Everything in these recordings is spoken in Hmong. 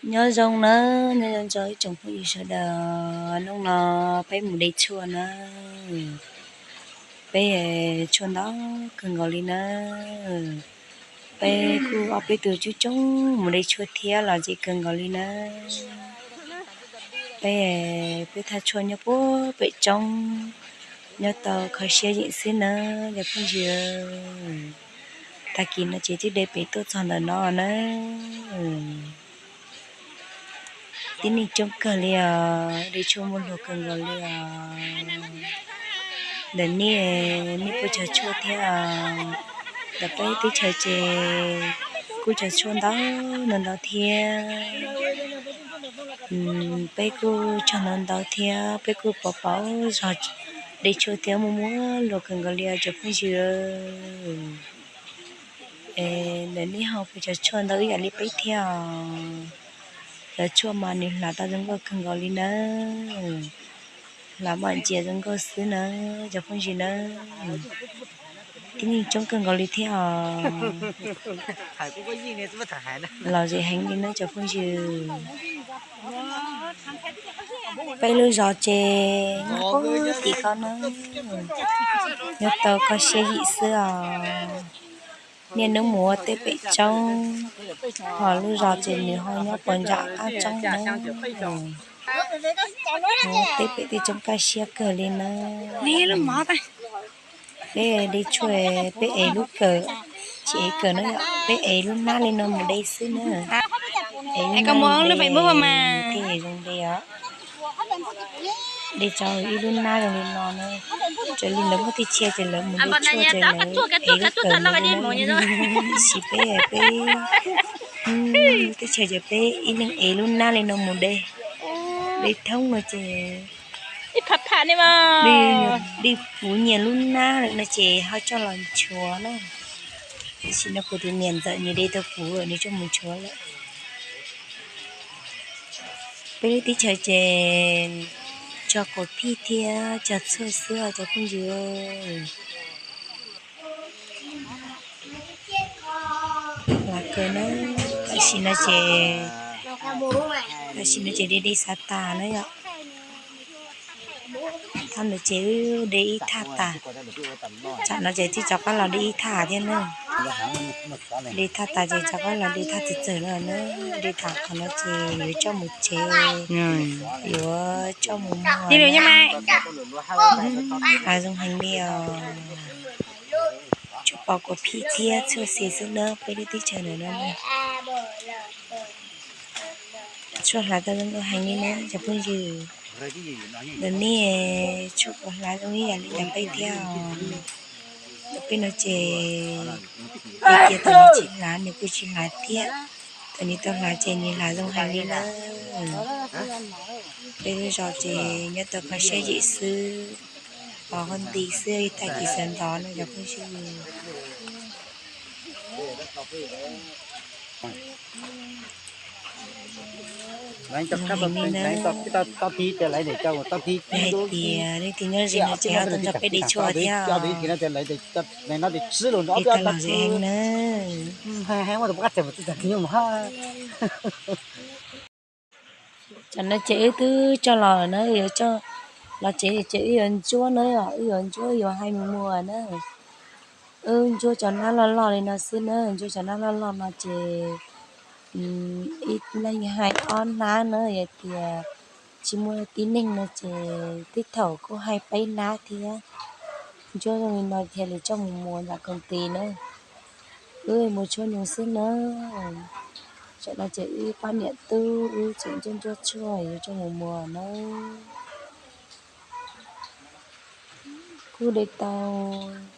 Nyob zoo nawb, nyob zoo rau ib tsoom phooj ywg sawv daws. Hnub no peb mus de tshuaj na. Peb tshuaj ntau kawg nkaus li na. Peb kuj ob peb tug coob coob mus de tshuaj thiab los zem kawg nkaus li na. Peb, peb thaj tshuaj nyob puag pem roob, nyob tau kho siab zim xwb na cov phooj ywg. Tag kis no ces twb de pem tuaj txog ntawm no na. Tib neeg coob kawg li os, de tshuaj muaj luag kawg nkaus li os. Ntawm nej, nej puas cog tshuaj thiab os? Ntawm peb teb chaws ces kuj cog tshuaj ntau ntau ntau thiab. Peb kuj cog ntau ntau thiab, peb kuj pom pom zog de tshuaj thiab muaj muaj luag kawg nkaus li os cov phooj ywg. Es ntawm nej ho puas cog tshuaj ntau ib yam li peb thiab os? Cov tshuaj mas nws hlav tau zoo nkauj kawg nkaus li na. Hlav mam ntsia zoo nkauj xwb na cov phooj ywg na. Tib neeg coob kawg nkaus li thiab os. Los zem heev li na cov phooj ywg. Peb lub zos ces nyob puag tim ko na, nyob tau kho siab zim xwb os. Niaj hnub mus ua teb pem roob, ho lub zos ces nws ho nyob puag nram qab roob na. Mus ua teb pem tej roob kaj siab kawg li na. Peb de tshuaj, peb ev lub kawm, tsis ev kawm na yom, peb ev lub hnab li no mus de xwb na. Ev lub hnab mus de thiaj zoo de os. De tau ib lub hnab zoo li no na. Raws li lawv muaj tej chaw ces lawv mus de tshuaj ces lawv ev lub kawm mus de na. Tiam sis peb, peb teb chaws ces peb ib leeg ev lub hnab li no mus de. De thoob no ces de puv nyias lub hnab lawm no ces ho coj los nchuav na. Tiam sis no kuv tus niam ntxawm nws de tau puv lawm nws coj mus nchuav lawm. Peb lub teb chaws ces cog quav phij thiab cog tshuaj xwb os cov phooj ywg. Hlav kawg na, tam sim no ces, tam sim no ces de de xav tas na yom. Thaj ntawd ces wb de ib thaj tas, tsam no ces twb rov qab los de ib thaj thiab na. De thaj tas ces rov qab los de thaj txawg txawg no na. De tas qhov no ces yuav coj mus tsev, yuav coj mus muag. Hlav zoo heev li os. Tsuas pom quav phij thiab tshuaj xis xwb na peb lub teb chaws ntawm no. Tshuaj hlav tau zoo nkauj heev li na cov phooj ywg. Ntawm nej tshuaj puas hlav zoo ib yam li ntawm peb thiab os? Ntawm peb no ces hais tias thaum nws tsis hlav nws kuj tsis hlav thiab, thaum nws tau hlav ces nws hlav zoo heev li na. Peb lub zos ces nyob tau kho siab zim xwb, pos hauv nti xwb, tag kis sawv ntxov no cov phooj ywg. Zoo heev li na. Hais tias leej twg nyob ze no ces ho tuaj nrog peb de tshuaj thiab os. De tau los zoo heev na. Tam no ces wb twb coj los na, yuav coj los tsev ces wb yuav ntsuab na, wb yuav ntsuab yuav hais mus muag na. Wb ntsuab cov hnab loj loj li no xwb na, ntsuab cov hnab loj loj no ces ib leeg hais ob hnab na, yog tias tsis muaj tib neeg no ces tej thaum kuj hais peb hnab thiab. Ntsuab zoo li no thiaj li coj mus muag ntawm koom tis na. Wb mus tshuab nyoos xwb na. Tam no ces wb pab niam tub wb tseem ntsuab ntsuab tshuaj yuav coj mus muag na. Kuj de tau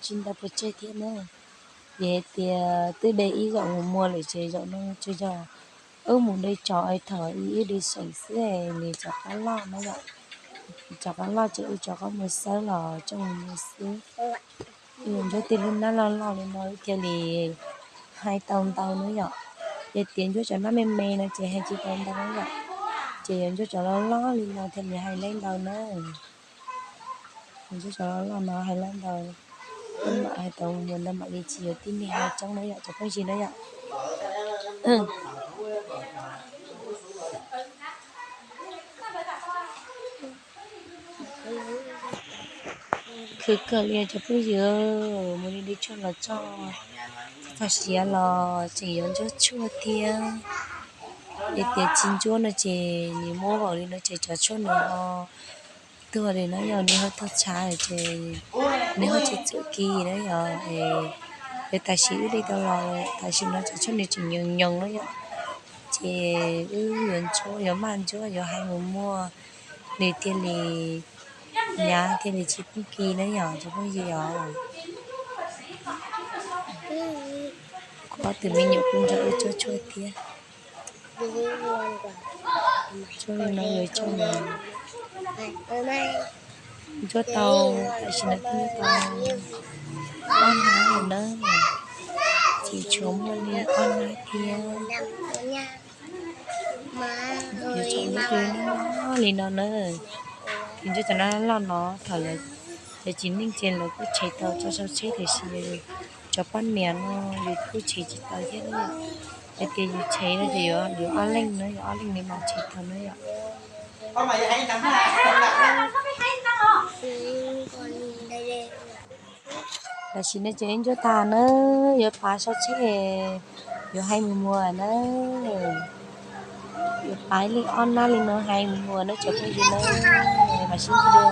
tsis ntau pes tsawg thiab na. Vim hais tias twb de ib zaug mus muag lawm ces zaum no tsuas yog wb mus de tsov es thaum ub wb de seem xwb es nws rov qab loj na yom. Rov qab loj ces wb rov qab mus xawb los coj mus muag xwb. Wb yuav ntsuab tej lub hnab loj loj li no wb thiaj li hais tau ntau na yom. Yog tias ntsuab cov hnab me me no ces hais tsis tau ntau na yom. Ces yuav ntsuab cov loj loj li no thiaj li hais laib ntau na. Ntsuab cov loj loj no hais laib ntau, wb mam hais tau mus ntau mam li tsis yuav tib neeg hais coob na yom cov phooj ywg na yom. Khwv kawg li cov phooj ywg, mus li li tsuag los txog, txog siav los tseem yuav ntsuab tshuaj thiab. Es tias tsis ntsuab no ces nws muab vau li no ces cov tshuaj nws ho tuag li no yog nws ho tuag tshav ces nws ho tsis txuam kiag na yom. Es tam sim wb li tau los, tam sim no cov tshuaj nws tseem nyoos nyoos na yom. Ces wb yuav ntsuab, yuav maj ntsuab, yuav hais mus muag, nws thiaj li, nyav thiaj li tsis poob kiag na yom cov phooj ywg os. Kuv ob tug me nyuam kuj nrog wb ntsuab tshuaj thiab. Tshuaj li no yuav tshuaj, ntsuab tau, tam sim no twb ntsuab tau ob hnab lawm na. Tseem tshuav muaj li ob hnab thiab. Yuav tsum muab li no na. Ces ntsuab cov no loj no, thaum lawv tsis neej ces lawv kuj tshev tau tso sau tsheb tiam sis cov poj niam no yus kuj tshev tsis tau thiab na. Hais tias yus tshev no ces yuav, yuav ob leeg na, yuav ob leeg li mas tshev tau na yom. Tam sim no ces ib ntsuab tag na, yuav pav sau tsheb, yuav hais mus muag na. Yuav pav li ob hnab li no hais mus muag na cov phooj ywg na. Mam sib ntsib dua.